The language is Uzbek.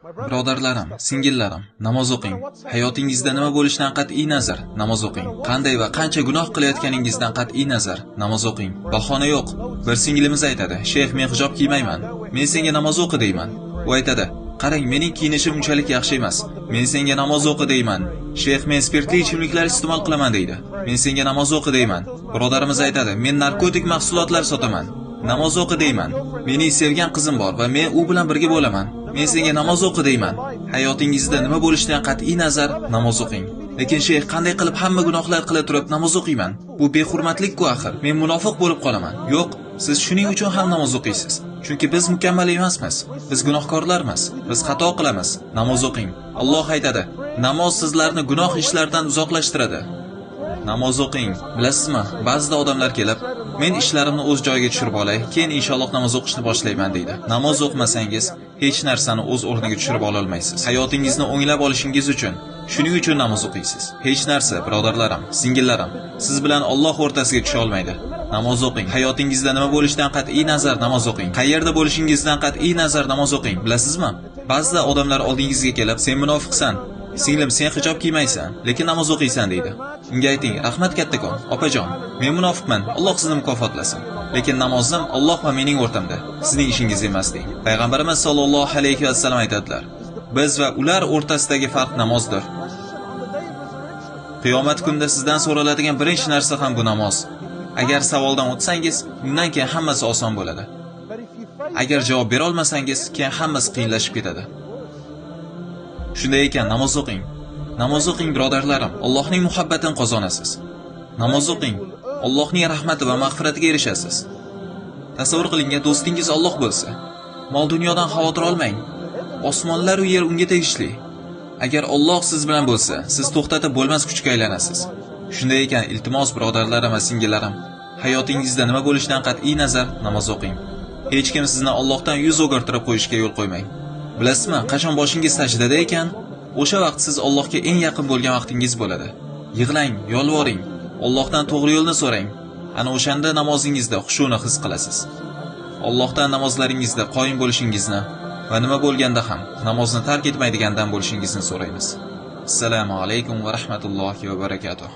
Birodarlarim, singillarim, namoz o'qing. Hayotingizda nima bo'lishidan qat'iy nazar, namoz o'qing. Qanday va qancha gunoh qilayotganingizdan qat'iy nazar, namoz o'qing. Bahona yo'q. Bir singlimiz aytadi: "Sheyx, men hijob kiymayman. Men senga namoz o'qi deyman." U aytadi: "Qarang, mening kiyinishim unchalik yaxshi emas. Men senga namoz o'qi deyman. Sheyx, men spirtli ichimliklar iste'mol qilaman deydi. Men senga namoz o'qi deyman." Birodarimiz aytadi: "Men narkotik mahsulotlar sotaman. Namoz o'qi deyman. Mening sevgan qizim bor va men u bilan birga bo'laman. Men senga namoz o'qi deyman." Hayotingizda nima bo'lishidan qat'iy nazar namoz o'qing. Lekin sheyx, qanday qilib hamma gunohlar qila turib namoz o'qiyman? Bu behurmatlik-ku axir. Men munofiq bo'lib qolaman. Yo'q, siz shuning uchun ham namoz o'qiysiz. Chunki biz mukammal emasmiz. Biz gunohkorlarmiz. Biz xato qilamiz. Namoz o'qing. Alloh aytadi: "Namoz sizlarni gunoh ishlardan uzoqlashtiradi." Namoz o'qing. Bilasizmi, ba'zida odamlar kelib, "Men ishlarimni o'z joyiga tushirib olay, keyin inshaalloh namoz o'qishni boshlayman" deydi. Namoz o'qimasangiz, hech narsani o'z o'rniga tushirib ola olmaysiz. Hayotingizni o'nglab olishingiz uchun, shuning uchun namoz o'qiysiz. Hech narsa, birodarlarim, singillarim, siz bilan Alloh o'rtasiga tusha olmaydi. Namoz o'qing. Hayotingizda nima bo'lishidan qat'iy nazar namoz o'qing. Qayerda bo'lishingizdan qat'iy nazar namoz o'qing. Bilasizmi? Ba'zida odamlar oldingizga kelib, "Sen munofiqsan, singlim, sen hijob kiymaysan, lekin namoz o'qiysan" deydi. Unga ayting: "Rahmat kattakon, opajon, men munofiqman, Alloh sizni mukofotlasin. Lekin namozim Alloh va mening o'rtamda, sizning ishingiz emas" deng. Payg'ambarimiz sollallohu alayhi vasallam aytadilar: "Biz va ular o'rtasidagi farq namozdir." Qiyomat kunida sizdan so'raladigan birinchi narsa ham bu namoz. Agar savoldan o'tsangiz, undan keyin hammasi oson bo'ladi. Agar javob bera olmasangiz, keyin hammasi qiyinlashib ketadi. Shunday ekan, namoz o'qing. Namoz o'qing, birodarlarim, Allohning muhabbatini qozonasiz. Namoz o'qing, Allohning rahmati va mag'firatiga erishasiz. Tasavvur qiling, do'stingiz Alloh bo'lsa, mol dunyodan xavotir olmang. Osmonlar va yer unga tegishli. Agar Alloh siz bilan bo'lsa, siz to'xtatib bo'lmas kuchga aylanasiz. Shunday ekan, iltimos birodarlarim va singillarim, hayotingizda nima bo'lishidan qat'iy nazar namoz o'qing. Hech kim sizni Allohdan yuz o'girtirib qo'yishga yo'l qo'ymang. Bilasizmi, qachon boshingiz sajdada ekan, o'sha vaqt siz Allohga eng yaqin bo'lgan vaqtingiz bo'ladi. Yig'lang, yolvoring, Allohdan to'g'ri yo'lni so'rang. Ana o'shanda namozingizda xushuni his qilasiz. Allohdan namozlaringizda qoyim bo'lishingizni va nima bo'lganda ham namozni tark etmaydigandan bo'lishingizni so'raymiz. Assalomu alaykum va rahmatullohi va barakatuh.